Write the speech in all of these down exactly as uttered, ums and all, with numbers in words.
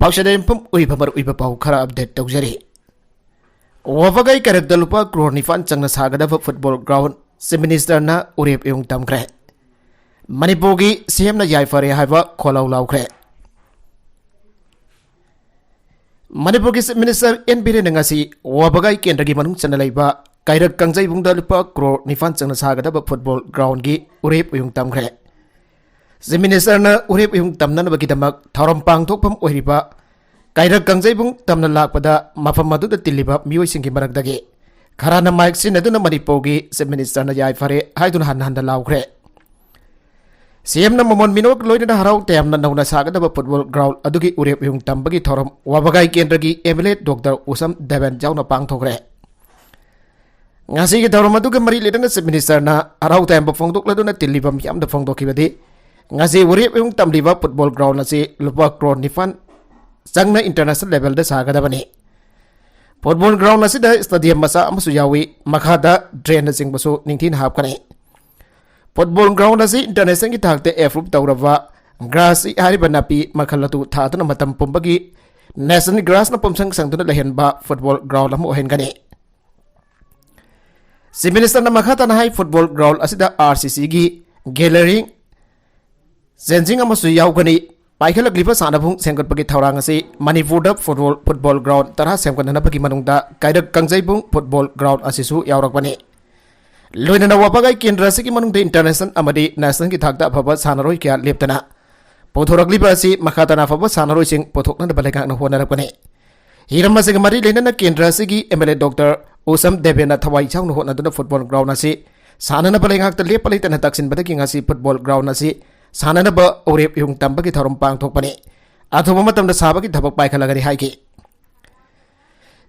ꯄꯥꯎꯁꯦꯗ ꯌꯨꯝꯐꯝ ꯑꯣꯏꯕ ꯃꯔꯨꯑꯣꯏꯕ ꯄꯥꯎ ꯈꯔ ꯑꯞꯗꯦꯠ ꯇꯧꯖꯔꯤ꯫ ꯋꯥꯕꯒꯥꯏ ꯀꯩꯔꯛꯇ ꯂꯨꯄꯥ ꯀ꯭ꯔꯣꯔ ꯅꯤꯄꯥꯟ ꯆꯪꯅ ꯁꯥꯒꯗꯕ ꯐꯨꯠꯕꯣꯜ ꯒ꯭ꯔꯥꯎꯟ ꯆꯤꯐ ꯃꯤꯅꯤꯁꯇꯔꯅ ꯎꯔꯦꯞ ꯏꯍꯨꯡ ꯇꯝꯈ꯭ꯔꯦ꯫ ꯃꯅꯤꯄꯨꯔꯒꯤ ꯁꯤ ꯑꯦꯝꯅ ꯌꯥꯏꯐꯔꯦ ꯍꯥꯏꯕ ꯈꯣꯜꯂꯥꯎ ꯂꯥꯎꯈ꯭ꯔꯦ꯫ ꯃꯅꯤꯄꯨꯔꯒꯤ ꯆꯤꯐ ꯃꯤꯅꯤꯁꯇꯔ ꯑꯦꯟ ꯕꯤꯔꯦꯟꯅ ꯉꯁꯤ ꯋꯥꯕꯒꯥꯏ ꯀꯦꯟꯗ꯭ꯔꯒꯤ ꯃꯅꯨꯡ ꯆꯟꯅ ꯂꯩꯕ ꯀꯩꯔꯛ ꯀꯥꯡꯖꯩꯕꯨꯡꯗ ꯂꯨꯄꯥ ꯀ꯭ꯔꯣꯔ ꯅꯤꯄꯥꯟ ꯆꯪꯅ ꯁꯥꯒꯗꯕ ꯐꯨꯠꯕꯣꯜ ꯒ꯭ꯔꯥꯎꯟꯒꯤ ꯎꯔꯦꯞ ꯎꯌꯨꯡ ꯇꯝꯈ꯭ꯔꯦ꯫ ꯆꯤꯐ ꯃꯤꯅꯤꯁꯇꯔꯅ ꯎꯔꯦꯞ ꯎꯌꯨꯡ ꯇꯝꯅꯅꯕꯒꯤꯗꯃꯛ ꯊꯧꯔꯝ ꯄꯥꯡꯊꯣꯛꯐꯝ ꯑꯣꯏꯔꯤꯕ ꯀꯩꯔꯛ ꯀꯥꯡꯖꯩꯕꯨꯡ ꯇꯝꯅ ꯂꯥꯛꯄꯗ ꯃꯐꯝ ꯑꯗꯨꯗ ꯇꯤꯜꯂꯤꯕ ꯃꯤꯑꯣꯏꯁꯤꯡꯒꯤ ꯃꯔꯛꯇꯒꯤ ꯈꯔꯅ ꯃꯥꯏꯛ ꯁꯤꯖꯤꯟꯅꯗꯨꯅ ꯃꯅꯤꯄꯨꯔꯒꯤ ꯆꯤꯐ ꯃꯤꯅꯤꯁꯇꯔꯅ ꯌꯥꯏꯐꯔꯦ ꯍꯥꯏꯗꯨꯅ ꯍꯟꯅ ꯍꯟꯅ ꯂꯥꯎꯈ꯭ꯔꯦ꯫ ꯁꯤ ꯑꯦꯝꯅ ꯃꯃꯣꯟ ꯃꯤꯅꯣꯛ ꯂꯣꯏꯅꯅ ꯍꯔꯥꯎ ꯇꯌꯥꯝꯅ ꯅꯧꯅ ꯁꯥꯒꯗꯕ ꯐꯨꯠꯕꯣꯜ ꯒ꯭ꯔꯥꯎꯟ ꯑꯗꯨꯒꯤ ꯎꯔꯦꯞ ꯎꯌꯨꯡ ꯇꯝꯕꯒꯤ ꯊꯧꯔꯝ ꯋꯥꯕꯒꯥꯏ ꯀꯦꯟꯗ꯭ꯔꯒꯤ ꯑꯦꯝ ꯑꯦꯜ ꯑꯦ ꯗꯣꯛꯇꯔ ꯎꯁꯝ ꯗꯦꯕꯦꯟ ꯌꯥꯎꯅ ꯄꯥꯡꯊꯣꯛꯈ꯭ꯔꯦ꯫ ꯉꯁꯤꯒꯤ ꯊꯧꯔꯝ ꯑꯗꯨꯒ ꯃꯔꯤ ꯂꯩꯅꯅ ꯆꯤꯐ ꯃꯤꯅꯤꯁꯇꯔꯅ ꯍꯔꯥꯎ ꯇꯌꯥꯝꯕ ꯐꯣꯡꯗꯣꯛꯂꯗꯨꯅ ꯇꯤꯜꯂꯤꯕ ꯃꯤꯌꯥꯝꯗ ꯐꯣꯡꯗꯣꯛꯈꯤꯕꯗꯤ, ꯉꯁꯤ ꯎꯔꯦꯞ ꯎꯌꯨꯡ ꯇꯝꯂꯤꯕ ꯐꯨꯠꯕꯣꯜ ꯒ꯭ꯔꯥꯎꯟ ꯑꯁꯤ ꯂꯨꯄꯥ ꯀ꯭ꯔꯣꯔ ꯅꯤꯄꯥꯟ ꯆꯪꯅ ꯏꯟꯇꯔꯅꯦꯁꯅꯦꯜ ꯂꯦꯚꯦꯜꯗ ꯁꯥꯒꯗꯕꯅꯤ꯫ ꯐꯨꯠꯕꯣꯜ ꯒ꯭ꯔꯥꯎꯟ ꯑꯁꯤꯗ ꯁ꯭ꯇꯦꯗꯤꯌꯝ ꯃꯆꯥ ꯑꯃꯁꯨ ꯌꯥꯎꯏ꯫ ꯃꯈꯥꯗ ꯗ꯭ꯔꯦꯟꯅꯆꯤꯡꯕꯁꯨ ꯅꯤꯡꯊꯤꯅ ꯍꯥꯞꯀꯅꯤ꯫ ꯐꯨꯠꯕꯣꯜ ꯒ꯭ꯔꯥꯎꯟ ꯑꯁꯤ ꯏꯟꯇꯔꯅꯦꯁꯅꯦꯜꯒꯤ ꯊꯥꯛꯇ ꯑꯦꯄ꯭ꯔꯨꯞ ꯇꯧꯔꯕ ꯒ꯭ꯔꯥꯁ ꯍꯥꯏꯔꯤꯕ ꯅꯥꯄꯤ ꯃꯈꯜ ꯑꯗꯨ ꯊꯥꯗꯨꯅ ꯃꯇꯝ ꯄꯨꯝꯕꯒꯤ ꯅꯦꯁꯅꯦꯜ ꯒ꯭ꯔꯥꯁꯅ ꯄꯨꯝꯁꯪ ꯁꯪꯗꯨꯅ ꯂꯩꯍꯟꯕ ꯐꯨꯠꯕꯣꯜ ꯒ꯭ꯔꯥꯎꯟ ꯑꯃ ꯑꯣꯏꯍꯟꯒꯅꯤ꯫ ꯆꯤꯐ ꯃꯤꯅꯤꯁꯇꯔꯅ ꯃꯈꯥ ꯇꯥꯅ ꯍꯥꯏ, ꯐꯨꯠꯕꯣꯜ ꯒ꯭ꯔꯥꯎꯟ ꯑꯁꯤꯗ ꯑꯥꯔ ꯁꯤ ꯁꯤꯒꯤ ꯒꯦꯂꯔꯤ, ꯆꯦꯟꯖꯤꯡ ꯑꯃꯁꯨ ꯌꯥꯎꯒꯅꯤ꯫ ꯄꯥꯏꯈꯠꯂꯛꯂꯤꯕ ꯁꯥꯟꯅꯕꯨꯡ ꯁꯦꯝꯒꯠꯄꯒꯤ ꯊꯧꯔꯥꯡ ꯑꯁꯤ ꯃꯅꯤꯄꯨꯔꯗ ꯐꯨꯠꯕꯣꯜ, ꯐꯨꯠꯕꯣꯜ ꯒ꯭ꯔꯥꯎꯟ ꯇꯔꯥ ꯁꯦꯝꯒꯠꯅꯅꯕꯒꯤ ꯃꯅꯨꯡꯗ ꯀꯩꯔꯛ ꯀꯥꯡꯖꯩꯕꯨꯡ ꯐꯨꯠꯕꯣꯜ ꯒ꯭ꯔꯥꯎꯟ ꯑꯁꯤꯁꯨ ꯌꯥꯎꯔꯛꯄꯅꯤ꯫ ꯂꯣꯏꯅꯅ ꯋꯥꯕꯒꯥꯏ ꯀꯦꯟꯗ꯭ꯔ ꯑꯁꯤꯒꯤ ꯃꯅꯨꯡꯗ ꯏꯟꯇꯔꯅꯦꯁꯅꯦꯜ ꯑꯃꯗꯤ ꯅꯦꯁꯅꯦꯜꯒꯤ ꯊꯥꯛꯇ ꯑꯐꯕ ꯁꯥꯟꯅꯔꯣꯏ ꯀꯌꯥ ꯂꯦꯞꯇꯅ ꯄꯨꯊꯣꯔꯛꯂꯤꯕ ꯑꯁꯤ ꯃꯈꯥ ꯇꯥꯅ ꯑꯐꯕ ꯁꯥꯟꯅꯔꯣꯏꯁꯤꯡ ꯄꯨꯊꯣꯛꯅꯅꯕ ꯂꯩꯉꯥꯛꯅ ꯍꯣꯠꯅꯔꯛꯄꯅꯤ꯫ ꯍꯤꯔꯝ ꯑꯁꯤꯒ ꯃꯔꯤ ꯂꯩꯅꯅ ꯀꯦꯟꯗ꯭ꯔ ꯑꯁꯤꯒꯤ ꯑꯦꯝ ꯑꯦꯜ ꯑꯦ ꯗꯣꯛꯇꯔ ꯎꯁꯝ ꯗꯦꯕꯦꯟꯅ ꯊꯋꯥꯏ ꯌꯥꯎꯅ ꯍꯣꯠꯅꯗꯨꯅ ꯐꯨꯠꯕꯣꯜ ꯒ꯭ꯔꯥꯎꯟ ꯑꯁꯤ ꯁꯥꯟꯅꯅꯕ ꯂꯩꯉꯥꯛꯇ ꯂꯦꯞꯄ ꯂꯩꯇꯅ ꯇꯛꯁꯤꯟꯕꯗꯒꯤ ꯉꯁꯤ ꯐꯨꯠꯕꯣꯜ ꯒ꯭ꯔꯥꯎꯟ ꯑꯁꯤ ꯁꯥꯟꯅꯅꯕ ꯎꯔꯦꯞ ꯏꯍꯨꯡ ꯇꯝꯕꯒꯤ ꯊꯧꯔꯝ ꯄꯥꯡꯊꯣꯛꯄꯅꯤ꯫ ꯑꯊꯨꯕ ꯃꯇꯝꯗ ꯁꯥꯕꯒꯤ ꯊꯕꯛ ꯄꯥꯏꯈꯠꯂꯒꯅꯤ ꯍꯥꯏꯈꯤ꯫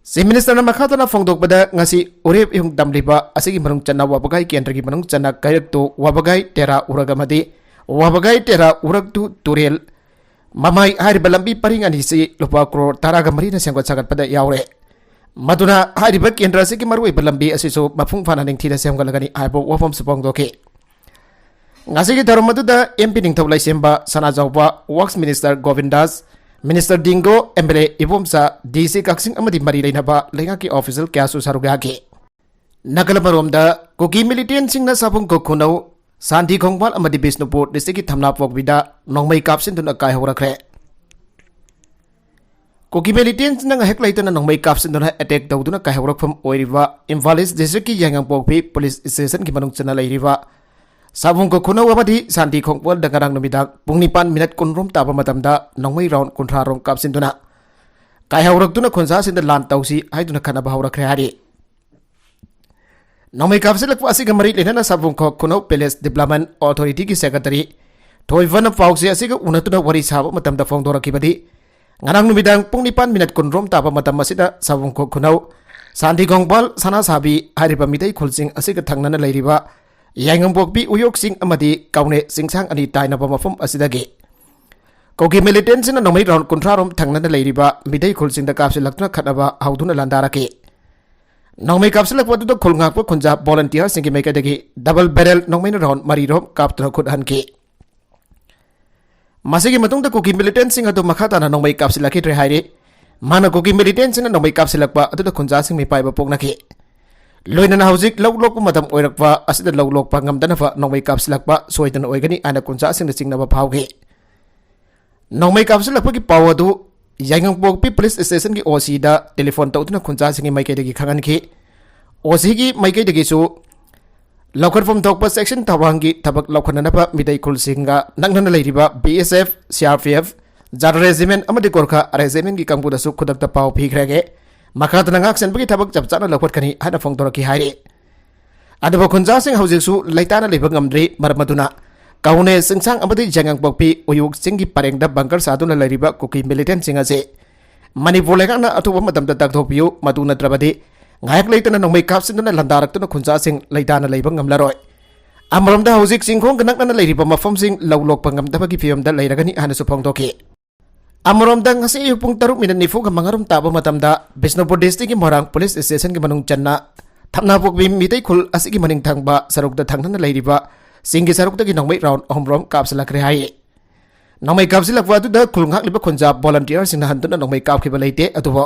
ꯆꯤꯐ ꯃꯤꯅꯤꯁꯇꯔꯅ ꯃꯈꯥ ꯇꯥꯅ ꯐꯣꯡꯗꯣꯛꯄꯗ, ꯉꯁꯤ ꯎꯔꯦꯞ ꯏꯍꯨꯡ ꯇꯝꯂꯤꯕ ꯑꯁꯤꯒꯤ ꯃꯅꯨꯡ ꯆꯟꯅ ꯋꯥꯕꯒꯥꯏ ꯀꯦꯟꯗ꯭ꯔꯒꯤ ꯃꯅꯨꯡ ꯆꯟꯅ ꯀꯩꯔꯛꯇꯨ ꯋꯥꯕꯒꯥꯏ, ꯇꯦꯔꯥ ꯎꯔꯛ ꯑꯃꯗꯤ ꯋꯥꯕꯒꯥꯏ, ꯇꯦꯔꯥ ꯎꯔꯛ ꯇꯨ ꯇꯨꯔꯦꯜ ꯃꯃꯥꯏ ꯍꯥꯏꯔꯤꯕ ꯂꯝꯕꯤ ꯄꯔꯤꯡ ꯑꯅꯤꯁꯤ ꯂꯨꯄꯥ ꯀ꯭ꯔꯣꯔ ꯇꯔꯥꯒ ꯃꯔꯤꯅ ꯁꯦꯝꯒꯠ ꯁꯥꯒꯠꯄꯗ ꯌꯥꯎꯔꯦ꯫ ꯃꯗꯨꯅ ꯍꯥꯏꯔꯤꯕ ꯀꯦꯟꯗ꯭ꯔ ꯑꯁꯤꯒꯤ ꯃꯔꯨꯑꯣꯏꯕ ꯂꯝꯕꯤ ꯑꯁꯤꯁꯨ ꯃꯄꯨꯡ ꯐꯥꯅ ꯅꯤꯡꯊꯤꯅ ꯁꯦꯝꯒꯠꯂꯒꯅꯤ ꯍꯥꯏꯕ ꯋꯥꯐꯝꯁꯨ ꯐꯣꯡꯗꯣꯛꯈꯤ꯫ ꯉꯁꯤꯒꯤ ꯊꯧꯔꯝ ꯑꯗꯨꯗ ꯑꯦꯝ ꯄꯤ ꯅꯤꯡꯊꯧ Leishemba, Sanajaoba, works minister Govindas, minister Dingo, M L A Ibomcha, D C Kakching ꯑꯃꯗꯤ ꯃꯔꯤ ꯂꯩꯅꯕ ꯂꯩꯉꯥꯛꯀꯤ ꯑꯣꯐꯤꯁꯤꯌꯦꯜ ꯀꯌꯥꯁꯨ ꯁꯔꯨꯛ ꯌꯥꯈꯤ꯫ ꯅꯥꯒꯥꯂꯦꯟ ꯃꯔꯣꯝꯗ ꯀꯨꯀꯤ ꯃꯤꯂꯤꯇꯦꯟꯁꯤꯡꯅ ꯁꯥꯕꯨꯡ ꯈꯨꯅꯧ ꯁꯥꯟꯇꯤ ꯈꯣꯡꯕꯥꯜ ꯑꯃꯗꯤ ꯕꯤꯁꯅꯨꯄꯨꯔ ꯗꯤꯁꯇ꯭ꯔꯤꯛꯀꯤ ꯊꯝꯅꯥꯄꯣꯛꯄꯤꯗ ꯅꯣꯡꯃꯩ ꯀꯥꯞꯁꯤꯟꯗꯨꯅ ꯀꯥꯏꯍꯧꯔꯛꯈ꯭ꯔꯦ꯫ ꯀꯨꯀꯤ ꯃꯤꯂꯤꯇꯦꯟꯁꯤꯡꯅ ꯉꯥꯏꯍꯥꯛ ꯂꯩꯇꯅ ꯅꯣꯡꯃꯩ ꯀꯥꯞꯁꯤꯟꯗꯨꯅ ꯑꯦꯇꯦꯛ ꯇꯧꯗꯨꯅ ꯀꯥꯏꯍꯧꯔꯛꯐꯝ ꯑꯣꯏꯔꯤꯕ ꯏꯝꯐꯥꯜ ꯏꯁ ꯗꯤꯁꯇ꯭ꯔꯤꯛꯀꯤ ꯌꯥꯏꯉꯪꯄꯣꯛꯄꯤ ꯄꯨꯂꯤꯁ ꯁ꯭ꯇꯦꯁꯟꯒꯤ ꯃꯅꯨꯡ ꯆꯟꯅ ꯂꯩꯔꯤꯕ ꯁꯥꯕꯨꯡ ꯈꯨꯅꯧ ꯑꯃꯗꯤ ꯁꯥꯟꯇꯤ ꯈꯣꯡꯕꯥꯜꯗ ꯉꯔꯥꯡ ꯅꯨꯃꯤꯗꯥꯡ ꯄꯨꯡ ꯅꯤꯄꯥꯟ ꯃꯤꯅꯠ ꯀꯨꯟꯔꯣꯝ ꯇꯥꯕ ꯃꯇꯝꯗ ꯅꯣꯡꯃꯩ ꯔꯥꯎꯟ ꯀꯨꯟꯊ꯭ꯔꯥ ꯔꯣꯝ ꯀꯥꯞꯁꯤꯟꯗꯨꯅ ꯀꯥꯏꯍꯧꯔꯛꯇꯨꯅ ꯈꯨꯟꯖꯥꯁꯤꯡꯗ ꯂꯥꯟ ꯇꯧꯁꯤ ꯍꯥꯏꯗꯨꯅ ꯈꯠꯅꯕ ꯍꯧꯔꯛꯈ꯭ꯔꯦ ꯍꯥꯏꯔꯤ꯫ ꯅꯣꯡꯃꯩ ꯀꯥꯞꯁꯤꯜꯂꯛꯄ ꯑꯁꯤꯒ ꯃꯔꯤ ꯂꯩꯅꯅ ꯁꯥꯕꯨꯡ ꯈꯨꯅꯧ ꯄꯦꯂꯦꯁ ꯗꯤꯕ꯭ꯂꯞꯃꯦꯟ ꯑꯣꯊꯣꯔꯤꯇꯤꯒꯤ ꯁꯦꯀ꯭ꯔꯦꯇꯔꯤ ꯊꯣꯏꯕꯅ ꯄꯥꯎꯆꯦ ꯑꯁꯤꯒ ꯎꯅꯗꯨꯅ ꯋꯥꯔꯤ ꯁꯥꯕ ꯃꯇꯝꯗ ꯐꯣꯡꯗꯣꯔꯛꯈꯤꯕꯗꯤ, ꯉꯔꯥꯡ ꯅꯨꯃꯤꯗꯥꯡ ꯄꯨꯡ ꯅꯤꯄꯥꯟ ꯃꯤꯅꯠ ꯀꯨꯟꯔꯣꯝ ꯇꯥꯕ ꯃꯇꯝ ꯑꯁꯤꯗ ꯁꯥꯕꯨꯡ ꯈꯨꯅꯧ ꯁꯥꯟꯇꯤ ꯈꯣꯡꯕꯥꯜ ꯁꯅꯥꯁꯥꯕꯤ ꯍꯥꯏꯔꯤꯕ ꯃꯤꯇꯩ ꯈꯨꯜꯁꯤꯡ ꯑꯁꯤꯒ ꯊꯪꯅꯅ ꯂꯩꯔꯤꯕ ꯌꯥꯏꯉꯪꯄꯣꯛꯄꯤ ꯎꯌꯣꯛ ꯆꯤꯡ ꯑꯃꯗꯤ ꯀꯥꯎꯅꯦ ꯆꯤꯡꯁꯥꯡ ꯑꯅꯤ ꯇꯥꯏꯅꯕ ꯃꯐꯝ ꯑꯁꯤꯗꯒꯤ ꯀꯨꯀꯤ ꯃꯤꯂꯤꯇꯦꯟꯁꯤꯡꯅ ꯅꯣꯡꯃꯩ ꯔꯥꯎꯟ ꯀꯨꯟꯊ꯭ꯔꯥ ꯔꯣꯝ ꯊꯪꯅꯅ ꯂꯩꯔꯤꯕ ꯃꯤꯇꯩ ꯈꯨꯜꯁꯤꯡꯗ ꯀꯥꯞꯁꯤꯜꯂꯛꯇꯨꯅ ꯈꯠꯅꯕ ꯍꯧꯗꯨꯅ ꯂꯥꯟꯗꯥꯔꯛꯈꯤ꯫ ꯅꯣꯡꯃꯩ ꯀꯥꯞꯁꯤꯜꯂꯛꯄ ꯑꯗꯨꯗ ꯈꯨꯜ ꯉꯥꯛꯄ ꯈꯨꯟꯖꯥ ꯚꯣꯂꯟꯇꯤꯌꯔꯁꯤꯡꯒꯤ ꯃꯥꯏꯀꯩꯗꯒꯤ ꯗꯕꯜ ꯕꯦꯔꯦꯜ ꯅꯣꯡꯃꯩꯅ ꯔꯥꯎꯟ ꯃꯔꯤ ꯔꯣꯝ ꯀꯥꯞꯇꯨꯅ ꯈꯨꯠ ꯍꯟꯈꯤ꯫ ꯃꯁꯤꯒꯤ ꯃꯇꯨꯡꯗ ꯀꯨꯀꯤ ꯃꯤꯂꯤꯇꯦꯟꯁꯤꯡ ꯑꯗꯨ ꯃꯈꯥ ꯇꯥꯅ ꯅꯣꯡꯃꯩ ꯀꯥꯞꯁꯤꯜꯂꯛꯈꯤꯗ꯭ꯔꯦ ꯍꯥꯏꯔꯤ꯫ ꯃꯥꯅ ꯀꯨꯀꯤ ꯃꯤꯂꯤꯇꯦꯟꯁꯤꯡꯅ ꯅꯣꯡꯃꯩ ꯀꯥꯞꯁꯤꯜꯂꯛꯄ ꯑꯗꯨꯗ ꯈꯨꯟꯖꯥꯁꯤꯡ ꯃꯤꯄꯥꯏꯕ ꯄꯣꯛꯅꯈꯤ꯫ ꯂꯣꯏꯅꯅ ꯍꯧꯖꯤꯛ ꯂꯧ ꯂꯣꯛꯄ ꯃꯇꯝ ꯑꯣꯏꯔꯛꯄ ꯑꯁꯤꯗ ꯂꯧ ꯂꯣꯛꯄ ꯉꯝꯗꯅꯕ ꯅꯣꯡꯃꯩ ꯀꯥꯞꯁꯤꯜꯂꯛꯄ ꯁꯣꯏꯗꯅ ꯑꯣꯏꯒꯅꯤ ꯍꯥꯏꯅ ꯈꯨꯟꯖꯥꯁꯤꯡꯅ ꯆꯤꯡꯅꯕ ꯐꯥꯎꯈꯤ꯫ ꯅꯣꯡꯃꯩ ꯀꯥꯞꯁꯤꯜꯂꯛꯄꯒꯤ ꯄꯥꯎ ꯑꯗꯨ ꯌꯥꯏꯉꯪꯄꯣꯛꯄꯤ ꯄꯨꯂꯤꯁ ꯁ꯭ꯇꯦꯁꯟꯒꯤ ꯑꯣ ꯁꯤꯗ ꯇꯦꯂꯤꯐꯣꯟ ꯇꯧꯗꯨꯅ ꯈꯨꯟꯖꯥꯁꯤꯡꯒꯤ ꯃꯥꯏꯀꯩꯗꯒꯤ ꯈꯪꯍꯟꯈꯤ꯫ ꯑꯣ ꯁꯤꯒꯤ ꯃꯥꯏꯀꯩꯗꯒꯤꯁꯨ ꯂꯧꯈꯠꯐꯝ ꯊꯣꯛꯄ ꯆꯦꯛꯁꯤꯟ ꯊꯧꯔꯥꯡꯒꯤ ꯊꯕꯛ ꯂꯧꯈꯠꯅꯅꯕ ꯃꯤꯇꯩ ꯈꯨꯜꯁꯤꯡꯒ ꯅꯛꯅꯅ ꯂꯩꯔꯤꯕ B S F, C R P F, ꯖꯥꯠ ꯔꯦꯖꯤꯃꯦꯟ ꯑꯃꯗꯤ ꯒꯣꯔꯈꯥ ꯔꯦꯖꯤꯃꯦꯟꯒꯤ ꯀꯥꯡꯕꯨꯗꯁꯨ ꯈꯨꯗꯛꯇ ꯄꯥꯎ ꯄꯤꯈ꯭ꯔꯒꯦ꯫ ꯃꯈꯥ ꯇꯥꯅ ꯉꯥꯛ ꯁꯦꯟꯕꯒꯤ ꯊꯕꯛ ꯆꯞ ꯆꯥꯅ ꯂꯧꯈꯠꯀꯅꯤ ꯍꯥꯏꯅ ꯐꯣꯡꯗꯣꯔꯛꯈꯤ ꯍꯥꯏꯔꯤ꯫ ꯑꯗꯨꯕꯨ ꯈꯨꯟꯖꯥꯁꯤꯡ ꯍꯧꯖꯤꯛꯁꯨ ꯂꯩꯇꯥꯅ ꯂꯩꯕ ꯉꯝꯗ꯭ꯔꯤ꯫ ꯃꯔꯝ ꯑꯗꯨꯅ ꯀꯧꯅꯦ ꯆꯤꯡꯁꯥꯡ ꯑꯃꯗꯤ ꯌꯥꯏꯉꯪꯄꯣꯛꯄꯤ ꯎꯌꯣꯛ ꯆꯤꯡꯒꯤ ꯄꯔꯦꯡꯗ ꯕꯪꯀꯔ ꯁꯥꯗꯨꯅ ꯂꯩꯔꯤꯕ ꯀꯨꯀꯤ ꯃꯤꯂꯤꯇꯦꯟꯁꯤꯡ ꯑꯁꯤ ꯃꯅꯤꯄꯨꯔ ꯂꯩꯉꯥꯛꯅ ꯑꯊꯨꯕ ꯃꯇꯝꯗ ꯇꯥꯛꯊꯣꯛꯄꯤꯌꯨ, ꯃꯗꯨ ꯅꯠꯇ꯭ꯔꯕꯗꯤ ꯉꯥꯏꯍꯥꯛ ꯂꯩꯇꯅ ꯅꯣꯡꯃꯩ ꯀꯥꯞꯁꯤꯟꯗꯨꯅ ꯂꯥꯟꯗꯥꯔꯛꯇꯨꯅ ꯈꯨꯟꯖꯥꯁꯤꯡ ꯂꯩꯇꯥꯅ ꯂꯩꯕ ꯉꯝꯂꯔꯣꯏ꯫ ꯑꯃꯔꯣꯝꯗ ꯍꯧꯖꯤꯛ ꯆꯤꯡꯈꯣꯡꯒ ꯅꯛꯅꯅ ꯂꯩꯔꯤꯕ ꯃꯐꯝꯁꯤꯡ ꯂꯧ ꯂꯣꯛꯄ ꯉꯝꯗꯕꯒꯤ ꯐꯤꯕꯝꯗ ꯂꯩꯔꯒꯅꯤ ꯍꯥꯏꯅꯁꯨ ꯐꯣꯡꯗꯣꯛꯈꯤ꯫ ꯑꯃꯔꯣꯝꯗ ꯉꯁꯤ ꯑꯌꯨꯛ ꯄꯨꯡ ꯇꯔꯨꯛ ꯃꯤꯅꯠ ꯅꯤꯐꯨꯒ ꯃꯉꯥ ꯔꯣꯝ ꯇꯥꯕ ꯃꯇꯝꯗ ꯕꯤꯁꯅꯨꯄꯨꯔ ꯗꯤꯁꯇ꯭ꯔꯤꯛꯀꯤ ꯃꯣꯏꯔꯥꯡ ꯄꯨꯂꯤꯁ ꯁ꯭ꯇꯦꯁꯟꯒꯤ ꯃꯅꯨꯡ ꯆꯟꯅ ꯊꯝꯅꯥꯄꯣꯛꯄꯤ ꯃꯤꯇꯩ ꯈꯨꯜ ꯑꯁꯤꯒꯤ ꯃꯅꯤꯡ ꯊꯪꯕ ꯁꯔꯨꯛꯇ ꯊꯪꯅꯅ ꯂꯩꯔꯤꯕ ꯆꯤꯡꯒꯤ ꯁꯔꯨꯛꯇꯒꯤ ꯅꯣꯡꯃꯩ ꯔꯥꯎꯟ ꯑꯍꯨꯝ ꯔꯣꯝ ꯀꯥꯞꯁꯤꯜꯂꯛꯈ꯭ꯔꯦ ꯍꯥꯏ꯫ ꯅꯣꯡꯃꯩ ꯀꯥꯞꯁꯤꯜꯂꯛꯄ ꯑꯗꯨꯗ ꯈꯨꯜ ꯉꯥꯛꯂꯤꯕ ꯈꯨꯟꯖꯥ volunteerꯁꯤꯡꯅ ꯍꯟꯗꯨꯅ ꯅꯣꯡꯃꯩ ꯀꯥꯞꯈꯤꯕ ꯂꯩꯇꯦ꯫ ꯑꯗꯨꯕꯨ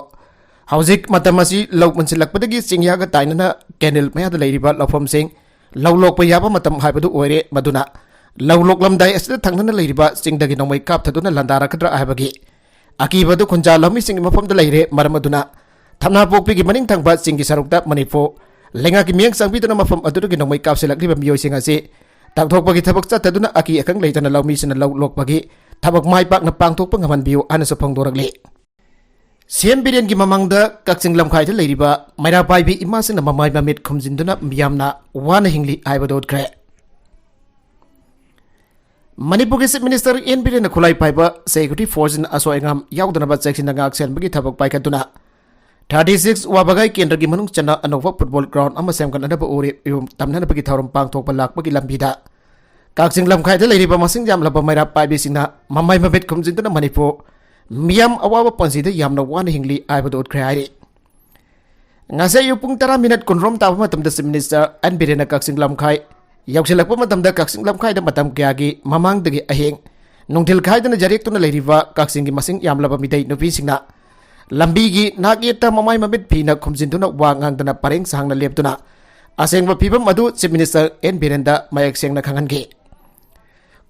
ꯍꯧꯖꯤꯛ ꯃꯇꯝ ꯑꯁꯤ ꯂꯧ ꯃꯨꯟꯁꯤꯜꯂꯛꯄꯗꯒꯤ ꯆꯤꯡꯌꯥꯒ ꯇꯥꯏꯅꯅ canal ꯃꯌꯥꯗ ꯂꯩꯔꯤꯕ ꯂꯧꯐꯝꯁꯤꯡ ꯂꯧ ꯂꯣꯛꯄ ꯌꯥꯕ ꯃꯇꯝ ꯍꯥꯏꯕꯗꯨ ꯑꯣꯏꯔꯦ꯫ ꯃꯗꯨꯅ ꯂꯧ ꯂꯣꯛꯂꯝꯗꯥꯏ ꯑꯁꯤꯗ ꯊꯪꯅꯅ ꯂꯩꯔꯤꯕ ꯆꯤꯡꯗꯒꯤ ꯅꯣꯡꯃꯩ ꯀꯥꯞꯊꯗꯨꯅ ꯂꯥꯟꯗꯥꯔꯛꯀꯗ꯭ꯔꯥ ꯍꯥꯏꯕꯒꯤ ꯑꯀꯤꯕꯗꯨ ꯈꯨꯟꯖꯥ ꯂꯧꯃꯤꯁꯤꯡꯒꯤ ꯃꯐꯝꯗ ꯂꯩꯔꯦ꯫ ꯃꯔꯝ ꯑꯗꯨꯅ ꯊꯝꯅꯥꯄꯣꯛꯄꯤꯒꯤ ꯃꯅꯤꯡ ꯊꯪꯕ ꯆꯤꯡꯒꯤ ꯁꯔꯨꯛꯇ ꯃꯅꯤꯄꯨꯔ ꯂꯩꯉꯥꯛꯀꯤ ꯃꯤꯠꯌꯦꯡ ꯆꯪꯕꯤꯗꯨꯅ ꯃꯐꯝ ꯑꯗꯨꯗꯒꯤ ꯅꯣꯡꯃꯩ ꯀꯥꯞꯁꯤꯜꯂꯛꯂꯤꯕ ꯃꯤꯑꯣꯏꯁꯤꯡ ꯑꯁꯤ ꯇꯥꯟꯊꯣꯛꯄꯒꯤ ꯊꯕꯛ ꯆꯠꯊꯗꯨꯅ ꯑꯀꯤ ꯑꯈꯪ ꯂꯩꯇꯅ ꯂꯧꯃꯤꯁꯤꯡꯅ ꯂꯧ ꯂꯣꯛꯄꯒꯤ ꯊꯕꯛ ꯃꯥꯏ ꯄꯥꯛꯅ ꯄꯥꯡꯊꯣꯛꯄ ꯉꯝꯍꯟꯕꯤꯌꯨ ꯍꯥꯏꯅꯁꯨ ꯐꯣꯡꯗꯣꯔꯛꯂꯤ꯫ ꯁꯤ ꯑꯦꯟ ꯕꯤꯔꯦꯟꯒꯤ ꯃꯃꯥꯡꯗ ꯀꯛꯆꯤꯡ ꯂꯝꯈꯥꯏꯗ ꯂꯩꯔꯤꯕ ꯃꯩꯔꯥ ꯄꯥꯏꯕꯤ ꯏꯃꯥꯁꯤꯡꯅ ꯃꯃꯥꯏ ꯃꯃꯤꯠ ꯈꯨꯝꯖꯤꯟꯗꯨꯅ ꯃꯤꯌꯥꯝꯅ ꯋꯥꯅ ꯍꯤꯡꯂꯤ ꯍꯥꯏꯕꯗꯨ ꯎꯠꯈ꯭ꯔꯦ꯫ ꯃꯅꯤꯄꯨꯔꯒꯤ Chief Minister ꯑꯦꯟ ꯕꯤꯔꯦꯟꯅ ꯈꯨꯠꯂꯥꯏ ꯄꯥꯏꯕ security forceꯁꯤꯡꯅ ꯑꯁꯣꯏ ꯑꯉꯥꯝ ꯌꯥꯎꯗꯅꯕ ꯆꯦꯛꯁꯤꯟꯅ ꯉꯥꯛ ꯁꯦꯟꯕꯒꯤ ꯊꯕꯛ ꯄꯥꯏꯈꯠꯇꯨꯅ thirty six ꯋꯥꯕꯒꯥꯏ ꯀꯦꯟꯗ꯭ꯔꯒꯤ ꯃꯅꯨꯡ ꯆꯟꯅ ꯑꯅꯧꯕ football ground ꯑꯃ ꯁꯦꯝꯒꯠꯅꯅꯕ ꯎꯔꯤꯝ ꯇꯝꯅꯅꯕꯒꯤ ꯊꯧꯔꯝ ꯄꯥꯡꯊꯣꯛꯄ ꯂꯥꯛꯄꯒꯤ ꯂꯝꯕꯤꯗ ꯀꯛꯆꯤꯡ ꯂꯝꯈꯥꯏꯗ ꯂꯩꯔꯤꯕ ꯃꯁꯤꯡ ꯌꯥꯝꯂꯕ ꯃꯩꯔꯥ ꯄꯥꯏꯕꯤꯁꯤꯡꯅ ꯃꯃꯥꯏ ꯃꯃꯤꯠ ꯈꯨꯝꯖꯤꯟꯗꯨꯅ ꯃꯅꯤꯄꯨꯔ ꯃꯤꯌꯥꯝ ꯑꯋꯥꯕ ꯄꯨꯟꯁꯤꯗ ꯌꯥꯝꯅ ꯋꯥꯅ ꯍꯤꯡꯂꯤ ꯍꯥꯏꯕꯗꯨ ꯎꯠꯈ꯭ꯔꯦ ꯍꯥꯏꯔꯤ꯫ ꯉꯁꯤ ꯑꯌꯨꯛ ꯄꯨꯡ ꯇꯔꯥ ꯃꯤꯅꯠ ꯀꯨꯟꯔꯣꯝ ꯇꯥꯕ ꯃꯇꯝꯗ Chief Minister ꯑꯦꯟ ꯕꯤꯔꯦꯟꯅ ꯀꯛꯆꯤꯡ ꯂꯝꯈꯥꯏ ꯌꯧꯁꯤꯜꯂꯛꯄ ꯃꯇꯝꯗ ꯀꯛꯆꯤꯡ ꯂꯝꯈꯥꯏꯗ ꯃꯇꯝ ꯀꯌꯥꯒꯤ ꯃꯃꯥꯡꯗꯒꯤ ꯑꯍꯤꯡ ꯅꯨꯡꯊꯤꯜ ꯈꯥꯏꯗꯅ ꯌꯥꯔꯦꯛꯇꯨꯅ ꯂꯩꯔꯤꯕ ꯀꯛꯆꯤꯡꯒꯤ ꯃꯁꯤꯡ ꯌꯥꯝꯂꯕ ꯃꯤꯇꯩ ꯅꯨꯄꯤꯁꯤꯡꯅ ꯂꯝꯕꯤꯒꯤ ꯅꯥꯛ ꯌꯦꯠꯇ ꯃꯃꯥꯏ ꯃꯃꯤꯠ ꯐꯤꯅ ꯈꯨꯝꯖꯤꯟꯗꯨꯅ ꯋꯥ ꯉꯥꯡꯗꯅ ꯄꯔꯦꯡ ꯁꯥꯡꯅ ꯂꯦꯞꯇꯨꯅ ꯑꯁꯦꯡꯕ ꯐꯤꯕꯝ ꯑꯗꯨ Chief Minister ꯑꯦꯟ ꯕꯤꯔꯦꯟꯗ ꯃꯌꯦꯛ ꯁꯦꯡꯅ ꯈꯪꯍꯟꯈꯤ꯫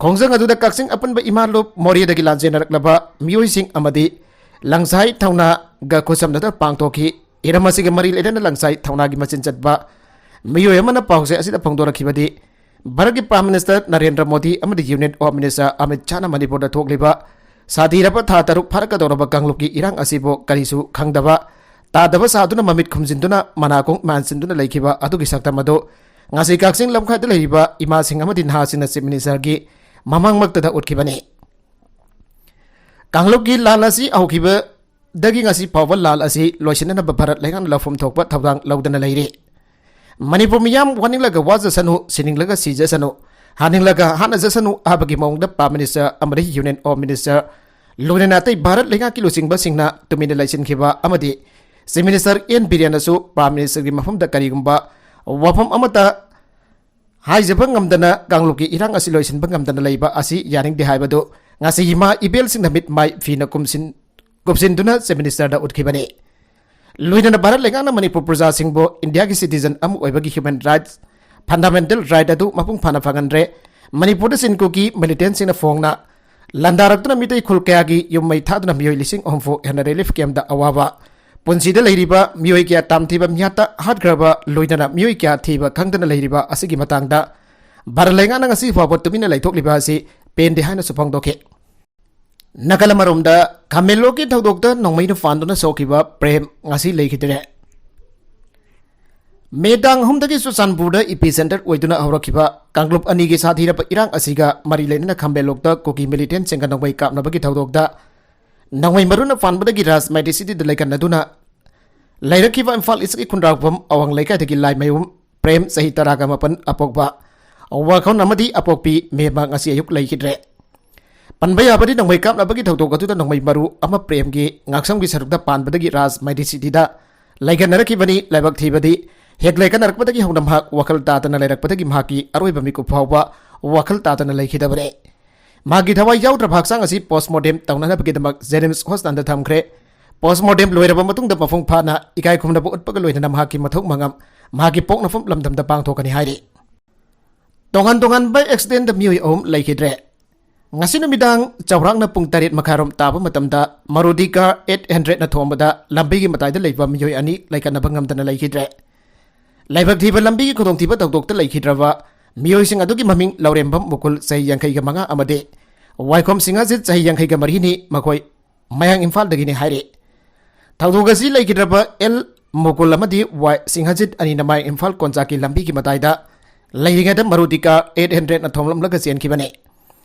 ꯈꯣꯡꯖꯪ ꯑꯗꯨꯗ ꯀꯛꯆꯤꯡ ꯑꯄꯨꯟꯕ ꯏꯃꯥ ꯂꯨꯞ ꯃꯣꯔꯦꯗꯒꯤ ꯂꯥꯟꯖꯦꯟꯅꯔꯛꯂꯕ ꯃꯤꯑꯣꯏꯁꯤꯡ ꯑꯃꯗꯤ ꯂꯪꯁꯥꯏ ꯊꯧꯅꯥꯒ ꯈꯨꯠꯁꯝꯅꯗꯨꯅ ꯄꯥꯡꯊꯣꯛꯈꯤ꯫ ꯍꯤꯔꯝ ꯑꯁꯤꯒ ꯃꯔꯤ ꯂꯩꯅꯅ ꯂꯪꯁꯥꯏ ꯊꯧꯅꯥꯒꯤ ꯃꯆꯤꯟ ꯆꯠꯄ ꯃꯤꯑꯣꯏ ꯑꯃꯅ ꯄꯥꯎꯆꯦ ꯑꯁꯤꯗ ꯐꯣꯡꯗꯣꯔꯛꯈꯤꯕꯗꯤ, ꯚꯥꯔꯠꯀꯤ Prime Minister ꯅꯔꯦꯟꯗ꯭ꯔ ꯃꯣꯗꯤ ꯑꯃꯗꯤ Union Home Minister ꯑꯃꯤꯠ ꯁꯥꯍꯅ ꯃꯅꯤꯄꯨꯔꯗ ꯊꯣꯛꯂꯤꯕ ꯁꯥꯊꯤꯔꯕ ꯊꯥ ꯇꯔꯨꯛ ꯐꯥꯔꯛꯀꯗꯧꯔꯕ ꯀꯥꯡꯂꯨꯞꯀꯤ ꯏꯔꯥꯡ ꯑꯁꯤꯕꯨ ꯀꯔꯤꯁꯨ ꯈꯪꯗꯕ, ꯇꯥꯗꯕ ꯁꯥꯗꯨꯅ ꯃꯃꯤꯠ ꯈꯨꯝꯖꯤꯟꯗꯨꯅ ꯃꯅꯥꯀꯣꯡ ꯃꯥꯟꯁꯤꯟꯗꯨꯅ ꯂꯩꯈꯤꯕ ꯑꯗꯨꯒꯤ ꯁꯛꯇꯝ ꯑꯗꯨ ꯉꯁꯤ ꯀꯛꯆꯤꯡ ꯂꯝꯈꯥꯏꯗ ꯂꯩꯔꯤꯕ ꯏꯃꯥꯁꯤꯡ ꯑꯃꯗꯤ ꯅꯍꯥꯁꯤꯡꯅ Chief Ministerꯒꯤ ꯃꯃꯥꯡꯃꯛꯇꯗ ꯎꯠꯈꯤꯕꯅꯤ꯫ ꯀꯥꯡꯂꯨꯞꯀꯤ ꯂꯥꯟ ꯑꯁꯤ ꯍꯧꯈꯤꯕꯗꯒꯤ ꯉꯁꯤ ꯐꯥꯎꯕ ꯂꯥꯟ ꯑꯁꯤ ꯂꯣꯏꯁꯤꯟꯅꯅꯕ ꯚꯥꯔꯠ ꯂꯩꯉꯥꯛꯅ ꯂꯧꯐꯝ ꯊꯣꯛꯄ ꯊꯧꯗꯥꯡ ꯂꯧꯗꯨꯅ ꯂꯩꯔꯤ꯫ ꯃꯅꯤꯄꯨꯔ ꯃꯤꯌꯥꯝ ꯋꯥꯅꯤꯡꯂꯒ ꯋꯥꯖꯁꯅꯨ, ꯁꯤꯅꯤꯡꯂꯒ ꯁꯤꯖꯁꯅꯨ, ꯍꯥꯅꯤꯡꯂꯒ ꯍꯥꯠꯅꯖꯁꯅꯨ ꯍꯥꯏꯕꯒꯤ ꯃꯑꯣꯡꯗ Prime Minister ꯑꯃꯗꯤ Union Home Minister, ꯂꯣꯏꯅꯅ ꯑꯇꯩ ꯚꯥꯔꯠ ꯂꯩꯉꯥꯛꯀꯤ ꯂꯨꯆꯤꯡꯕꯁꯤꯡꯅ ꯇꯨꯃꯤꯟꯅ ꯂꯩꯁꯤꯟꯈꯤꯕ ꯑꯃꯗꯤ Chief Minister ꯑꯦꯟ ꯕꯤꯔꯦꯟꯅꯁꯨ Prime Ministerꯒꯤ ꯃꯐꯝꯗ ꯀꯔꯤꯒꯨꯝꯕ ꯋꯥꯐꯝ ꯑꯃꯠꯇ ꯍꯥꯏꯖꯕ ꯉꯝꯗꯅ ꯀꯥꯡꯂꯨꯞꯀꯤ ꯏꯔꯥꯡ ꯑꯁꯤ ꯂꯣꯏꯁꯤꯟꯕ ꯉꯝꯗꯅ ꯂꯩꯕ ꯑꯁꯤ ꯌꯥꯅꯤꯡꯗꯦ ꯍꯥꯏꯕꯗꯨ ꯉꯁꯤ ꯏꯃꯥ ꯏꯕꯦꯜꯁꯤꯡꯅ ꯃꯤꯠ ꯃꯥꯏ ꯐꯤꯅ ꯀꯨꯝꯁꯤꯟ-, ꯀꯨꯞꯁꯤꯟꯗꯨꯅ Chief Ministerꯗ ꯎꯠꯈꯤꯕꯅꯤ꯫ ꯂꯣꯏꯅꯅ ꯚꯥꯔꯠ ꯂꯩꯉꯥꯛꯅ ꯃꯅꯤꯄꯨꯔ ꯄ꯭ꯔꯖꯥꯁꯤꯡꯕꯨ ꯏꯟꯗꯤꯌꯥꯒꯤ citizen ꯑꯃ ꯑꯣꯏꯕꯒꯤ human rights, fundamental right ꯑꯗꯨ ꯃꯄꯨꯡ ꯐꯥꯅ ꯐꯪꯍꯟꯗ꯭ꯔꯦ꯫ ꯃꯅꯤꯄꯨꯔꯗ ꯆꯤꯟ ꯀꯨꯀꯤ militantꯁꯤꯡꯅ ꯐꯣꯡꯅ ꯂꯥꯟꯗꯥꯔꯛꯇꯨꯅ ꯃꯤꯇꯩ ꯈꯨꯜ ꯀꯌꯥꯒꯤ ꯌꯨꯝ ꯃꯩ ꯊꯥꯗꯨꯅ ꯃꯤꯑꯣꯏ ꯂꯤꯁꯤꯡ ꯑꯍꯨꯝ ꯐꯥꯎ ꯍꯦꯟꯅ relief campꯇ ꯑꯋꯥꯕ, ꯄꯨꯟꯁꯤꯗ ꯂꯩꯔꯤꯕ ꯃꯤꯑꯣꯏ ꯀꯌꯥ ꯇꯥꯝꯊꯤꯕ ꯃꯤꯌꯥꯠꯇ ꯍꯥꯠꯈ꯭ꯔꯕ, ꯂꯣꯏꯅꯅ ꯃꯤꯑꯣꯏ ꯀꯌꯥ ꯊꯤꯕ ꯈꯪꯗꯅ ꯂꯩꯔꯤꯕ ꯑꯁꯤꯒꯤ ꯃꯇꯥꯡꯗ ꯚꯥꯔꯠ ꯂꯩꯉꯥꯛꯅ ꯉꯁꯤ ꯐꯥꯎꯕ ꯇꯨꯃꯤꯟꯅ ꯂꯩꯊꯣꯛꯂꯤꯕ ꯑꯁꯤ ꯄꯦꯟꯗꯦ ꯍꯥꯏꯅꯁꯨ ꯐꯣꯡꯗꯣꯛꯈꯤ꯫ ꯅꯥꯀꯜ ꯑꯃꯔꯣꯝꯗ, ꯈꯥꯃꯦꯟꯂꯣꯛꯀꯤ ꯊꯧꯗꯣꯛꯇ ꯅꯣꯡꯃꯩꯅ ꯐꯥꯟꯗꯨꯅ ꯁꯣꯛꯈꯤꯕ ꯄ꯭ꯔꯦꯝ ꯉꯁꯤ ꯂꯩꯈꯤꯗ꯭ꯔꯦ꯫ ꯃꯦ ꯇꯥꯡ ꯑꯍꯨꯝꯗꯒꯤ ꯆꯨꯔꯆꯥꯟꯄꯨꯔꯗ epicenter ꯑꯣꯏꯗꯨꯅ ꯍꯧꯔꯛꯈꯤꯕ ꯀꯥꯡꯂꯨꯞ ꯑꯅꯤꯒꯤ ꯁꯥꯊꯤꯔꯕ ꯏꯔꯥꯡ ꯑꯁꯤꯒ ꯃꯔꯤ ꯂꯩꯅꯅ ꯈꯥꯃꯦꯟꯂꯣꯛꯇ ꯀꯨꯀꯤ militantꯁꯤꯡꯒ ꯅꯣꯡꯃꯩ ꯀꯥꯞꯅꯕꯒꯤ ꯊꯧꯗꯣꯛꯇ ꯅꯣꯡꯃꯩ ꯃꯔꯨꯅ ꯐꯥꯟꯕꯗꯒꯤ ꯔꯥꯖ Medicityꯗ ꯂꯩꯀꯠꯅꯗꯨꯅ ꯂꯩꯔꯛꯈꯤꯕ ꯏꯝꯐꯥꯜ ꯏꯁꯀꯤ ꯈꯨꯟꯗ꯭ꯔꯥꯛꯄꯝ ꯑꯋꯥꯡ ꯂꯩꯀꯥꯏꯗꯒꯤ ꯂꯥꯏꯃꯌꯨꯝ ꯄ꯭ꯔꯦꯝ, ꯆꯍꯤ ꯇꯔꯥꯒ ꯃꯥꯄꯟ, ꯑꯄꯣꯛꯄ ꯋꯥꯈꯜ ꯑꯃꯗꯤ ꯑꯄꯣꯛꯄꯤ ꯃꯦꯝꯃ ꯉꯁꯤ ꯑꯌꯨꯛ ꯂꯩꯈꯤꯗ꯭ꯔꯦ꯫ ꯄꯟꯕ ꯌꯥꯕꯗꯤ, ꯅꯣꯡꯃꯩ ꯀꯥꯞꯅꯕꯒꯤ ꯊꯧꯗꯣꯛ ꯑꯗꯨꯗ ꯅꯣꯡꯃꯩ ꯃꯔꯨ ꯑꯃ ꯄ꯭ꯔꯦꯝꯒꯤ ꯉꯥꯛꯁꯝꯒꯤ ꯁꯔꯨꯛꯇ ꯄꯥꯟꯕꯗꯒꯤ ꯔꯥꯖ Medicityꯗ ꯂꯩꯀꯠꯅꯔꯛꯈꯤꯕꯅꯤ꯫ ꯂꯥꯏꯕꯛ ꯊꯤꯕꯗꯤ, ꯍꯦꯛ ꯂꯩꯀꯠꯅꯔꯛꯄꯗꯒꯤ ꯍꯧꯅ ꯃꯍꯥꯛ ꯋꯥꯈꯜ ꯇꯥꯗꯅ ꯂꯩꯔꯛꯄꯗꯒꯤ ꯃꯍꯥꯛꯀꯤ ꯑꯔꯣꯏꯕ ꯃꯤꯀꯨꯞ ꯐꯥꯎꯕ ꯋꯥꯈꯜ ꯇꯥꯗꯅ ꯂꯩꯈꯤꯗꯕꯅꯤ꯫ ꯃꯍꯥꯛꯀꯤ ꯊꯋꯥꯏ ꯌꯥꯎꯗ꯭ꯔꯕ ꯍꯛꯆꯥꯡ ꯑꯁꯤ postmortem ꯇꯧꯅꯅꯕꯒꯤꯗꯃꯛ JNIMS hospitalꯗ ꯊꯝꯈ꯭ꯔꯦ꯫ Postmortem ꯂꯣꯏꯔꯕ ꯃꯇꯨꯡꯗ ꯃꯄꯨꯡ ꯐꯥꯅ ꯏꯀꯥꯏ ꯈꯨꯝꯅꯕ ꯎꯠꯄꯒ ꯂꯣꯏꯅꯅ ꯃꯍꯥꯛꯀꯤ ꯃꯊꯧ ꯃꯉꯝ ꯃꯍꯥꯛꯀꯤ ꯄꯣꯛꯅꯐꯝ ꯂꯝꯗꯝꯗ ꯄꯥꯡꯊꯣꯛꯀꯅꯤ ꯍꯥꯏꯔꯤ꯫ ꯇꯣꯉꯥꯟ ꯇꯣꯉꯥꯟꯕ accidentꯗ ꯃꯤꯑꯣꯏ ꯑꯍꯨꯝ ꯂꯩꯈꯤꯗ꯭ꯔꯦ꯫ ꯉꯁꯤ ꯅꯨꯃꯤꯗꯥꯡ ꯆꯥꯎꯔꯥꯛꯅ ꯄꯨꯡ ꯇꯔꯦꯠ ꯃꯈꯥꯏꯔꯣꯝ ꯇꯥꯕ ꯃꯇꯝꯗ Maruti car eight hundredꯅ ꯊꯣꯝꯕꯗ ꯂꯝꯕꯤꯒꯤ ꯃꯇꯥꯏꯗ ꯂꯩꯕ ꯃꯤꯑꯣꯏ ꯑꯅꯤ ꯂꯩꯀꯠꯅꯕ ꯉꯝꯗꯅ ꯂꯩꯈꯤꯗ꯭ꯔꯦ꯫ ꯂꯥꯏꯕꯛ ꯊꯤꯕ, ꯂꯝꯕꯤꯒꯤ ꯈꯨꯗꯣꯡꯊꯤꯕ ꯊꯧꯗꯣꯛꯇ ꯂꯩꯈꯤꯗ꯭ꯔꯕ ꯃꯤꯑꯣꯏꯁꯤꯡ ꯑꯗꯨꯒꯤ ꯃꯃꯤꯡ ꯂꯧꯔꯦꯝꯕꯝ ꯃꯨꯀꯨꯜ, ꯆꯍꯤ ꯌꯥꯡꯈꯩꯒ ꯃꯉꯥ, ꯑꯃꯗꯤ ꯋꯥꯏꯈꯣꯝ ꯁꯤꯡꯍꯖꯤꯠ, ꯆꯍꯤ ꯌꯥꯡꯈꯩꯒ ꯃꯔꯤꯅꯤ꯫ ꯃꯈꯣꯏ ꯃꯌꯥꯡ ꯏꯝꯐꯥꯜꯗꯒꯤꯅꯤ ꯍꯥꯏꯔꯤ꯫ ꯊꯧꯗꯣꯛ ꯑꯁꯤ ꯂꯩꯈꯤꯗ꯭ꯔꯕ ꯑꯦꯜ ꯃꯨꯀꯨꯜ ꯑꯃꯗꯤ ꯋꯥꯏ ꯁꯤꯡꯍꯖꯤꯠ ꯑꯅꯤꯅ ꯃꯌꯥꯡ ꯏꯝꯐꯥꯜ ꯀꯣꯟꯆꯥꯛꯀꯤ ꯂꯝꯕꯤꯒꯤ ꯃꯇꯥꯏꯗ ꯂꯩꯔꯤꯉꯩꯗ Maruti car eight hundredꯅ ꯊꯣꯝꯂꯝꯂꯒ ꯆꯦꯟꯈꯤꯕꯅꯤ꯫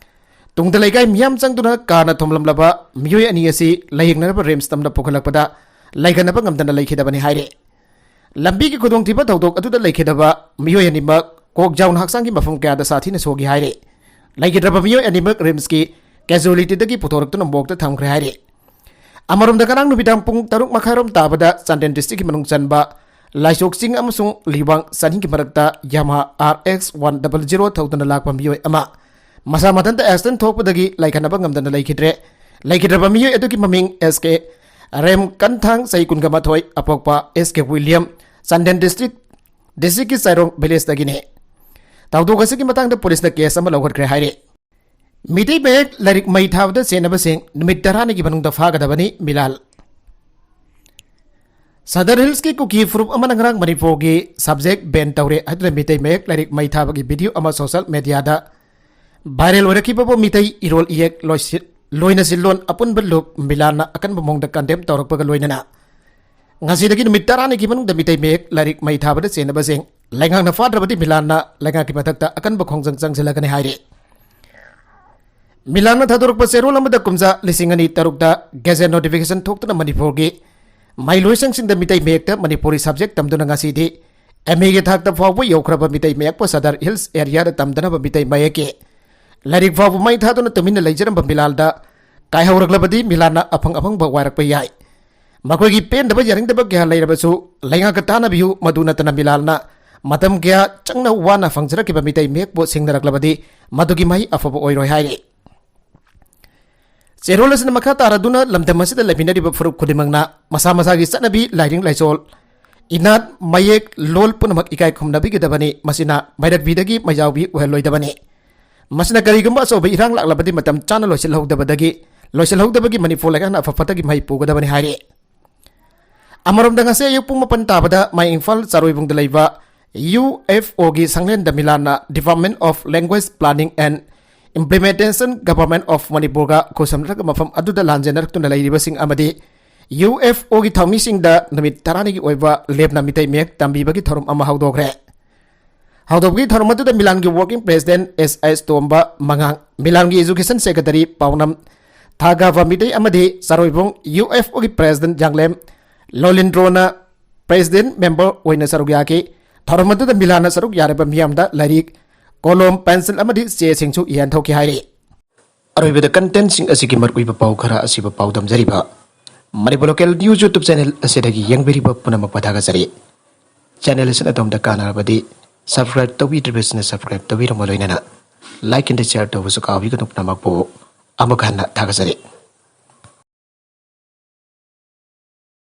ꯇꯨꯡꯗ ꯂꯩꯀꯥꯏ ꯃꯤꯌꯥꯝ ꯆꯪꯗꯨꯅ carꯅ ꯊꯣꯝꯂꯝꯂꯕ ꯃꯤꯑꯣꯏ ꯑꯅꯤ ꯑꯁꯤ ꯂꯥꯌꯦꯡꯅꯅꯕ RIMSꯇ ꯄꯨꯈꯠꯂꯛꯄꯗ ꯂꯩꯈꯠꯅꯕ ꯉꯝꯗꯅ ꯂꯩꯈꯤꯗꯕꯅꯤ ꯍꯥꯏꯔꯤ꯫ ꯂꯝꯕꯤꯒꯤ ꯈꯨꯗꯣꯡꯊꯤꯕ ꯊꯧꯗꯣꯛ ꯑꯗꯨꯗ ꯂꯩꯈꯤꯗꯕ ꯃꯤꯑꯣꯏ ꯑꯅꯤꯃꯛ ꯀꯣꯛ ꯌꯥꯎꯅ ꯍꯛꯆꯥꯡꯒꯤ ꯃꯐꯝ ꯀꯌꯥꯗ ꯁꯥꯊꯤꯅ ꯁꯣꯛꯈꯤ ꯍꯥꯏꯔꯤ꯫ ꯂꯩꯈꯤꯗ꯭ꯔꯕ ꯃꯤꯑꯣꯏ ꯑꯅꯤꯃꯛ RIMSꯀꯤ casualtyꯗꯒꯤ ꯄꯨꯊꯣꯔꯛꯇꯨꯅ morgueꯗ ꯊꯝꯈ꯭ꯔꯦ ꯍꯥꯏꯔꯤ꯫ ꯑꯃꯔꯣꯝꯗ, ꯉꯔꯥꯡ ꯅꯨꯃꯤꯗꯥꯡ ꯄꯨꯡ ꯇꯔꯨꯛ ꯃꯈꯥꯏꯔꯣꯝ ꯇꯥꯕꯗ ꯆꯥꯟꯗꯦꯜ districtꯀꯤ ꯃꯅꯨꯡ ꯆꯟꯕ ꯂꯥꯏꯁꯣꯛ ꯆꯤꯡ ꯑꯃꯁꯨꯡ ꯂꯤꯋꯥꯡ ꯆꯅꯤꯡꯒꯤ ꯃꯔꯛꯇ Yamaha RX one double zero ꯊꯧꯗꯨꯅ ꯂꯥꯛꯄ ꯃꯤꯑꯣꯏ ꯑꯃ ꯃꯁꯥ ꯃꯊꯟꯇ ꯑꯦꯛꯁꯤꯗꯦꯟ ꯊꯣꯛꯄꯗꯒꯤ ꯂꯥꯏꯈꯠꯅꯕ ꯉꯝꯗꯅ ꯂꯩꯈꯤꯗ꯭ꯔꯦ꯫ ꯂꯩꯈꯤꯗ꯭ꯔꯕ ꯃꯤꯑꯣꯏ ꯑꯗꯨꯒꯤ ꯃꯃꯤꯡ ꯑꯦꯁ ꯀꯦ ꯔꯦꯝꯀꯟꯊꯥꯡ, ꯆꯍꯤ ꯀꯨꯟꯒ ꯃꯥꯊꯣꯏ, ꯑꯄꯣꯛꯄ ꯑꯦꯁ ꯀꯦ ꯋꯤꯂꯤꯌꯝ, ꯆꯥꯟꯗꯦꯜ ꯗꯤꯁꯇ꯭ꯔꯤꯛ, ꯗꯤꯁꯇ꯭ꯔꯤꯛꯀꯤ ꯆꯥꯏꯔꯣꯡ ꯚꯤꯂꯦꯖꯇꯒꯤꯅꯤ꯫ ꯊꯧꯗꯣꯛ ꯑꯁꯤꯒꯤ ꯃꯇꯥꯡꯗ ꯄꯨꯂꯤꯁꯅ ꯀꯦꯁ ꯑꯃ ꯂꯧꯈꯠꯈ꯭ꯔꯦ ꯍꯥꯏꯔꯤ꯫ ꯃꯤꯇꯩ ꯃꯌꯦꯛ ꯂꯥꯏꯔꯤꯛ ꯃꯩ ꯊꯥꯕꯗ ꯆꯦꯟꯅꯕꯁꯤꯡ ꯅꯨꯃꯤꯠ ꯇꯔꯥꯅꯤꯒꯤ ꯃꯅꯨꯡꯗ ꯐꯥꯒꯗꯕꯅꯤ꯫ ꯃꯤꯂꯥꯜ꯫ ꯁꯗꯔ ꯍꯤꯜꯁꯀꯤ ꯀꯨꯀꯤ ꯐꯨꯔꯨꯞ ꯑꯃꯅ ꯉꯔꯥꯡ ꯃꯅꯤꯄꯨꯔꯒꯤ ꯁꯕꯖꯦꯛ ꯕꯦꯟ ꯇꯧꯔꯦ ꯍꯥꯏꯗꯨꯅ ꯃꯤꯇꯩ ꯃꯌꯦꯛ ꯂꯥꯏꯔꯤꯛ ꯃꯩ ꯊꯥꯕꯒꯤ ꯚꯤꯗꯤꯑꯣ ꯑꯃ ꯁꯣꯁꯦꯜ ꯃꯦꯗꯤꯌꯥꯗ ꯚꯥꯏꯔꯦꯜ ꯑꯣꯏꯔꯛꯈꯤꯕꯕꯨ ꯃꯤꯇꯩ ꯏꯔꯣꯜ ꯏꯌꯦꯛ ꯂꯣꯏꯁꯤ-, ꯂꯣꯏꯅꯁꯤꯜꯂꯣꯟ ꯑꯄꯨꯟꯕ ꯂꯨꯞ ꯃꯤꯂꯥꯟꯅ ꯑꯀꯟꯕ ꯃꯑꯣꯡꯗ ꯀꯟꯗꯦꯝ ꯇꯧꯔꯛꯄꯒ ꯂꯣꯏꯅꯅ ꯉꯁꯤꯗꯒꯤ ꯅꯨꯃꯤꯠ ꯇꯔꯥꯅꯤꯒꯤ ꯃꯅꯨꯡꯗ ꯃꯤꯇꯩ ꯃꯌꯦꯛ ꯂꯥꯏꯔꯤꯛ ꯃꯩ ꯊꯥꯕꯗ ꯆꯦꯟꯅꯕꯁꯤꯡ ꯂꯩꯉꯥꯛꯅ ꯐꯥꯗ꯭ꯔꯕꯗꯤ ꯃꯤꯂꯥꯟꯅ ꯂꯩꯉꯥꯛꯀꯤ ꯃꯊꯛꯇ ꯑꯀꯟꯕ ꯈꯣꯡꯖꯪ ꯆꯪꯁꯤꯜꯂꯒꯅꯤ ꯍꯥꯏꯔꯤ꯫ ꯃꯤꯂꯥꯟꯅ ꯊꯥꯗꯣꯔꯛꯄ ꯆꯦꯔꯣꯜ ꯑꯃꯗ ꯀꯨꯝꯖꯥ ꯂꯤꯁꯤꯡ ꯑꯅꯤ ꯇꯔꯨꯛꯇ ꯒꯦꯖꯦꯠ ꯅꯣꯇꯤꯐꯤꯀꯦꯁꯟ ꯊꯣꯛꯇꯨꯅ ꯃꯅꯤꯄꯨꯔꯒꯤ ꯃꯍꯩꯂꯣꯏꯁꯪꯁꯤꯡꯗ ꯃꯤꯇꯩ ꯃꯌꯦꯛꯇ ꯃꯅꯤꯄꯨꯔꯤ ꯁꯕꯖꯦꯛ ꯇꯝꯗꯨꯅ ꯉꯁꯤꯗꯤ ꯑꯦꯝ ꯑꯦꯒꯤ ꯊꯥꯛꯇ ꯐꯥꯎꯕ ꯌꯧꯈ꯭ꯔꯕ ꯃꯤꯇꯩ ꯃꯌꯦꯛꯄꯨ ꯁꯗꯔ ꯍꯤꯜꯁ ꯑꯦꯔꯤꯌꯥꯗ ꯇꯝꯗꯅꯕ ꯃꯤꯇꯩ ꯃꯌꯦꯛꯀꯤ ꯂꯥꯏꯔꯤꯛ ꯐꯥꯎꯕ ꯃꯩ ꯊꯥꯗꯨꯅ ꯇꯨꯃꯤꯟꯅ ꯂꯩꯖꯔꯝꯕ ꯃꯤꯂꯥꯜꯗ ꯀꯥꯏꯍꯧꯔꯛꯂꯕꯗꯤ ꯃꯤꯂꯥꯟꯅ ꯑꯐꯪ ꯑꯐꯪꯕ ꯋꯥꯏꯔꯛꯄ ꯌꯥꯏ꯫ ꯃꯈꯣꯏꯒꯤ ꯄꯦꯟꯗꯕ ꯌꯥꯅꯤꯡꯗꯕ ꯀꯌꯥ ꯂꯩꯔꯕꯁꯨ ꯂꯩꯉꯥꯛꯀ ꯇꯥꯟꯅꯕꯤꯌꯨ꯫ ꯃꯗꯨ ꯅꯠꯇꯅ ꯃꯤꯂꯥꯜꯅ ꯃꯇꯝ ꯀꯌꯥ ꯆꯪꯅ ꯋꯥꯅ ꯐꯪꯖꯔꯛꯈꯤꯕ ꯃꯤꯇꯩ ꯃꯌꯦꯛꯄꯨ ꯁꯤꯡꯅꯔꯛꯂꯕꯗꯤ ꯃꯗꯨꯒꯤ ꯃꯍꯩ ꯑꯐꯕ ꯑꯣꯏꯔꯣꯏ ꯍꯥꯏꯔꯤ꯫ ꯆꯦꯔꯣꯜ ꯑꯁꯤꯅ ꯃꯈꯥ ꯇꯥꯔꯗꯨꯅ ꯂꯝꯗꯝ ꯑꯁꯤꯗ ꯂꯩꯃꯤꯟꯅꯔꯤꯕ ꯐꯨꯔꯨꯞ ꯈꯨꯗꯤꯡꯃꯛꯅ ꯃꯁꯥ ꯃꯁꯥꯒꯤ ꯆꯠꯅꯕꯤ, ꯂꯥꯏꯅꯤꯡ ꯂꯥꯏꯁꯣꯜ, ꯏꯅꯥꯠ, ꯃꯌꯦꯛ, ꯂꯣꯜ ꯄꯨꯝꯅꯃꯛ ꯏꯀꯥꯏ ꯈꯨꯝꯅꯕꯤꯒꯗꯕꯅꯤ꯫ ꯃꯁꯤꯅ ꯃꯩꯔꯛ ꯕꯤꯗꯒꯤ ꯃꯩꯖꯥꯎꯕꯤ ꯑꯣꯏꯍꯜꯂꯣꯏꯗꯕꯅꯤ꯫ ꯃꯁꯤꯅ ꯀꯔꯤꯒꯨꯝꯕ ꯑꯆꯧꯕ ꯏꯔꯥꯡ ꯂꯥꯛꯂꯕꯗꯤ ꯃꯇꯝ ꯆꯥꯅ ꯂꯣꯏꯁꯤꯜꯍꯧꯗꯕꯗꯒꯤ, ꯂꯣꯏꯁꯤꯜꯍꯧꯗꯕꯒꯤ ꯃꯅꯤꯄꯨꯔ ꯂꯩꯉꯥꯛꯅ ꯑꯐ ꯐꯠꯇꯒꯤ ꯃꯍꯩ ꯄꯨꯒꯗꯕꯅꯤ ꯍꯥꯏꯔꯤ꯫ ꯑꯃꯔꯣꯝꯗ ꯉꯁꯤ ꯑꯌꯨꯛ ꯄꯨꯡ ꯃꯥꯄꯟ ꯇꯥꯕꯗ ꯃꯌꯥꯏ ꯏꯝꯐꯥꯜ ꯆꯥꯔꯣꯏꯕꯨꯡꯗ ꯂꯩꯕ ꯌꯨ ꯑꯦꯐ ꯑꯣꯒꯤ ꯁꯪꯂꯦꯟꯗ ꯃꯤꯂꯥꯟꯅ Department of Language Planning and Implementation, Government of ꯃꯅꯤꯄꯨꯔꯒ ꯈꯨꯠꯁꯝꯅꯔꯒ ꯃꯐꯝ ꯑꯗꯨꯗ ꯂꯥꯟꯖꯦꯟꯅꯔꯛꯇꯨꯅ ꯂꯩꯔꯤꯕꯁꯤꯡ ꯑꯃꯗꯤ ꯌꯨ ꯑꯦꯐ ꯑꯣꯒꯤ ꯊꯧꯃꯤꯁꯤꯡꯗ ꯅꯨꯃꯤꯠ ꯇꯔꯥꯅꯤꯒꯤ ꯑꯣꯏꯕ ꯂꯦꯞꯅ ꯃꯤꯇꯩ ꯃꯌꯦꯛ ꯇꯝꯕꯤꯕꯒꯤ ꯊꯧꯔꯝ ꯑꯃ ꯍꯧꯗꯣꯛꯈ꯭ꯔꯦ꯫ ꯍꯧꯗꯣꯛꯄꯒꯤ ꯊꯧꯔꯝ ꯑꯗꯨꯗ ꯃꯤꯂꯥꯟꯒꯤ working president ꯑꯦꯁ ꯑꯦꯁ ꯇꯣꯝꯕ ꯃꯉꯥꯡ, ꯃꯤꯂꯥꯟꯒꯤ education secretary ꯄꯥꯎꯅꯝ ꯊꯥꯒꯥꯕ ꯃꯤꯇꯩ ꯑꯃꯗꯤ ꯆꯥꯔꯣꯏꯕꯨꯡ ꯌꯨ ꯑꯦꯐ ꯑꯣꯒꯤ president ꯌꯥꯡꯂꯦꯝ ꯂꯣꯂꯤꯟꯗ꯭ꯔꯣꯅ president member ꯑꯣꯏꯅ ꯁꯔꯨꯛ ꯌꯥꯈꯤ꯫ ꯊꯧꯔꯝ ꯑꯗꯨꯗ ꯃꯤꯂꯥꯟꯅ ꯁꯔꯨꯛ ꯌꯥꯔꯤꯕ ꯃꯤꯌꯥꯝꯗ ꯂꯥꯏꯔꯤꯛ, ꯀꯣꯂꯣꯝ, ꯄꯦꯟꯁꯤꯜ ꯑꯃꯗꯤ ꯆꯦꯁꯤꯡꯁꯨ ꯌꯦꯟꯊꯣꯛꯈꯤ ꯍꯥꯏꯔꯤ꯫ ꯑꯔꯣꯏꯕꯗ contentꯁꯤꯡ ꯑꯁꯤꯒꯤ ꯃꯔꯨꯑꯣꯏꯕ ꯄꯥꯎ ꯈꯔ ꯑꯁꯤꯕꯨ ꯄꯥꯎꯗꯝꯖꯔꯤꯕ Manipur Local News YouTube channel ꯑꯁꯤꯗꯒꯤ ꯌꯦꯡꯕꯤꯔꯤꯕ ꯄꯨꯝꯅꯃꯛꯄꯨ ꯊꯥꯒꯠꯆꯔꯤ꯫ Channel ꯑꯁꯤꯅ ꯑꯗꯣꯝꯗ ꯀꯥꯟꯅꯔꯕꯗꯤ subscribe ꯇꯧꯕꯤꯗ꯭ꯔꯤꯕꯁꯤꯡꯅ subscribe ꯇꯧꯕꯤꯔꯝꯕ ꯂꯣꯏꯅꯅ like and share ꯇꯧꯕꯁꯨ ꯀꯥꯎꯕꯤꯒꯅꯨ꯫ ꯄꯨꯝꯅꯃꯛꯄꯨ ꯑꯃꯨꯛ ꯍꯟꯅ ꯊꯥꯒꯠꯆꯔꯤ꯫